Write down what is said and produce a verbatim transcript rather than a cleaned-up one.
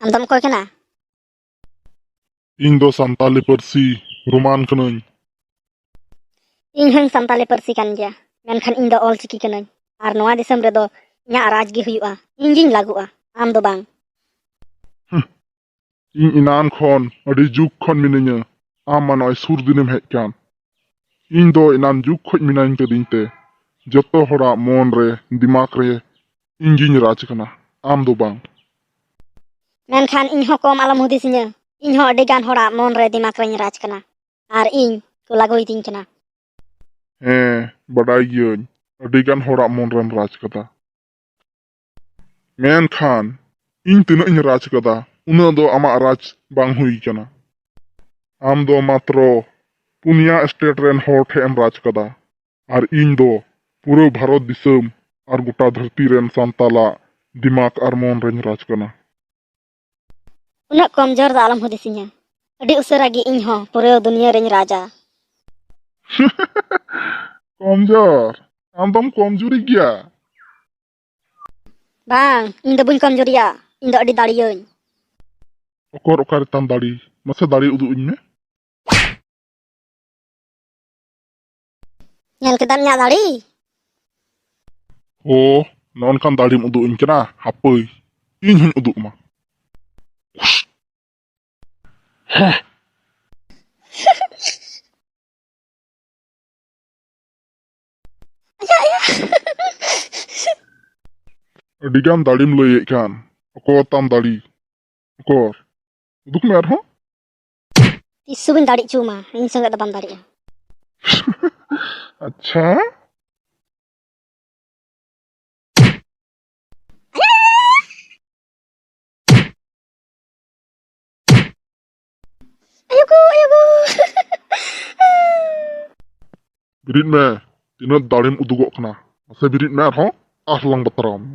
ᱟᱢ ᱫᱚᱢ ᱚᱠᱚᱭ ᱠᱟᱱᱟ? ᱤᱧ ᱫᱚ ᱥᱟᱱᱛᱟᱞᱤ ᱯᱟᱹᱨᱥᱤ ᱨᱳᱢᱟᱱ ᱠᱟᱹᱱᱟᱹᱧ᱾ ᱤᱧ ᱦᱚᱸᱧ ᱥᱟᱱᱛᱟᱞᱤ ᱯᱟᱹᱨᱥᱤ ᱠᱟᱱ ᱜᱮᱭᱟ, ᱢᱮᱱᱠᱷᱟᱱ ᱤᱧ ᱫᱚ ᱚᱞ ᱪᱤᱠᱤ ᱠᱟᱹᱱᱟᱹᱧ᱾ ᱟᱨ ᱱᱚᱣᱟ ᱫᱤᱥᱚᱢ ᱨᱮᱫᱚ ᱤᱧᱟᱹᱜ ᱨᱟᱡᱽ ᱜᱮ ᱦᱩᱭᱩᱜᱼᱟ, ᱤᱧ ᱜᱤᱧ ᱞᱟᱹᱜᱩᱜᱼᱟ, ᱟᱢ ᱫᱚ ᱵᱟᱝ᱾ ᱦᱩᱸ, ᱤᱧ ᱮᱱᱟᱱ ᱠᱷᱚᱱ ᱟᱹᱰᱤ ᱡᱩᱜᱽ ᱠᱷᱚᱱ ᱢᱤᱱᱟᱹᱧᱟ, ᱟᱢ ᱢᱟ ᱱᱚᱜᱼᱚᱭ ᱥᱩᱨ ᱫᱤᱱᱮᱢ ᱦᱮᱡ ᱠᱟᱱ᱾ ᱤᱧ ᱫᱚ ᱮᱱᱟᱱ ᱡᱩᱜᱽ ᱠᱷᱚᱱ ᱢᱤᱱᱟᱹᱧ ᱠᱟᱹᱫᱤᱧ ᱛᱮ ᱡᱚᱛᱚ ᱦᱚᱲᱟᱜ ᱢᱚᱱ ᱨᱮ, ᱫᱤᱢᱟᱜᱽ ᱨᱮ ᱤᱧ ᱜᱤᱧ ᱨᱟᱡᱽ ᱠᱟᱱᱟ, ᱟᱢ ᱫᱚ ᱵᱟᱝ᱾ ᱢᱮᱱᱠᱷᱟᱱ ᱤᱧ ᱦᱚᱸ ᱠᱚᱢ ᱟᱞᱚᱢ ᱦᱩᱫᱤᱥᱤᱧᱟᱹ᱾ ᱤᱧ ᱦᱚᱸ ᱟᱹᱰᱤ ᱜᱟᱱ ᱦᱚᱲᱟᱜ ᱢᱚᱱ ᱨᱮ, ᱫᱤᱢᱟᱜᱽ ᱨᱮᱧ ᱨᱟᱡᱽ ᱠᱟᱱᱟ ᱟᱨ ᱤᱧ ᱠᱚ ᱞᱟᱹᱜᱩᱭᱤᱫᱤᱧ ᱠᱟᱱᱟ᱾ ᱦᱮᱸ, ᱵᱟᱰᱟᱭ ᱜᱤᱭᱟᱹᱧ, ᱟᱹᱰᱤ ᱜᱟᱱ ᱦᱚᱲᱟᱜ ᱢᱚᱱ ᱨᱮᱢ ᱨᱟᱡᱽ ᱠᱟᱫᱟ᱾ ᱢᱮᱱᱠᱷᱟᱱ ᱤᱧ ᱛᱤᱱᱟᱹᱜ ᱤᱧ ᱨᱟᱡᱽ ᱠᱟᱫᱟ, ᱩᱱᱟᱹᱜ ᱫᱚ ᱟᱢᱟᱜ ᱨᱟᱡᱽ ᱵᱟᱝ ᱦᱩᱭ ᱠᱟᱱᱟ᱾ ᱟᱢ ᱫᱚ ᱢᱟᱛᱨᱚ ᱯᱩᱱᱭᱟ ᱥᱴᱮᱴ ᱨᱮᱱ ᱦᱚᱲ ᱴᱷᱮᱱ ᱮᱢ ᱨᱟᱡᱽ ᱠᱟᱫᱟ, ᱟᱨ ᱤᱧ ᱫᱚ ᱯᱩᱨᱟᱹ ᱵᱷᱟᱨᱚᱛ ᱫᱤᱥᱚᱢ ᱟᱨ ᱜᱚᱴᱟ ᱫᱷᱟᱹᱨᱛᱤ ᱨᱮᱱ ᱥᱟᱱᱛᱟᱞᱟᱜ ᱫᱤᱢᱟᱜᱽ ᱟᱨ ᱢᱚᱱ ᱨᱮᱧ ᱨᱟᱡᱽ ᱠᱟᱱᱟ᱾ ᱩᱱᱟᱹᱜ ᱠᱚᱢᱡᱳᱨ ᱫᱚ ᱟᱞᱚᱢ ᱦᱩᱫᱤᱥᱤᱧᱟ᱾ ᱟᱹᱰᱤ ᱩᱥᱟᱹᱨᱟ ᱜᱮ ᱤᱧ ᱦᱚᱸ ᱯᱩᱨᱟᱹ ᱫᱩᱱᱤᱭᱟᱹ ᱨᱮᱧ ᱨᱟᱡᱟ᱾ ᱠᱚᱢᱡᱳᱨ? ᱟᱢ ᱫᱚᱢ ᱠᱚᱢᱡᱩᱨᱤ ᱜᱮᱭᱟ᱾ ᱵᱟᱝ, ᱤᱧ ᱫᱚ ᱵᱟᱹᱧ ᱠᱚᱢᱡᱩᱨᱤᱭᱟ, ᱤᱧ ᱫᱚ ᱟᱹᱰᱤ ᱫᱟᱲᱮᱭᱟᱹᱧ᱾ ᱚᱠᱚᱨ ᱚᱠᱟ ᱨᱮᱛᱟᱢ ᱫᱟᱲᱮ? ᱢᱟᱥᱮ ᱫᱟᱲᱮ ᱩᱫᱩᱜ ᱟᱹᱧ ᱢᱮ᱾ ᱧᱮᱞ ᱠᱮᱫᱟᱢ ᱤᱧᱟᱜ ᱫᱟᱲᱮ? ᱚ, ᱱᱚᱜᱼᱚ ᱱᱚᱝᱠᱟᱱ ᱫᱟᱲᱮᱢ ᱩᱫᱩᱜ ᱟᱹᱧ ᱠᱟᱱᱟ? ᱦᱟᱯᱳᱭ, ᱤᱧ ᱦᱚᱧ ᱩᱫᱩᱜ ᱟᱢᱟ᱾ ᱦᱮᱸ᱾ ᱟᱹᱰᱤᱜᱟᱱ ᱫᱟᱲᱮᱢ ᱞᱟᱹᱭᱮᱫ ᱠᱟᱱ, ᱚᱠᱚᱭ ᱛᱟᱢ ᱫᱟᱲᱮ? ᱚᱠᱚᱨ? ᱩᱫᱩᱜ ᱢᱮ ᱟᱨᱦᱚᱸ᱾ ᱛᱤᱥ ᱦᱚᱸ ᱵᱟᱹᱧ ᱫᱟᱲᱮ ᱦᱚᱪᱚ ᱟᱢᱟ, ᱤᱧ ᱥᱚᱸᱜᱮ ᱫᱚ ᱵᱟᱢ ᱫᱟᱲᱮᱜᱼᱟ᱾ ᱟᱪᱪᱷᱟ᱾ ᱟᱭᱳ ᱜᱳ, ᱟᱭᱳ ᱜᱳ᱾ ᱵᱮᱨᱮᱫ ᱢᱮ, ᱛᱤᱱᱟᱹᱜ ᱫᱟᱲᱮᱢ ᱩᱫᱩᱜᱚᱜ ᱠᱟᱱᱟ? ᱢᱟᱥᱮ ᱵᱮᱨᱮᱫ ᱢᱮ ᱟᱨᱦᱚᱸ, ᱟᱨ ᱞᱟᱝ ᱵᱟᱛᱨᱟᱣ ᱢᱮ᱾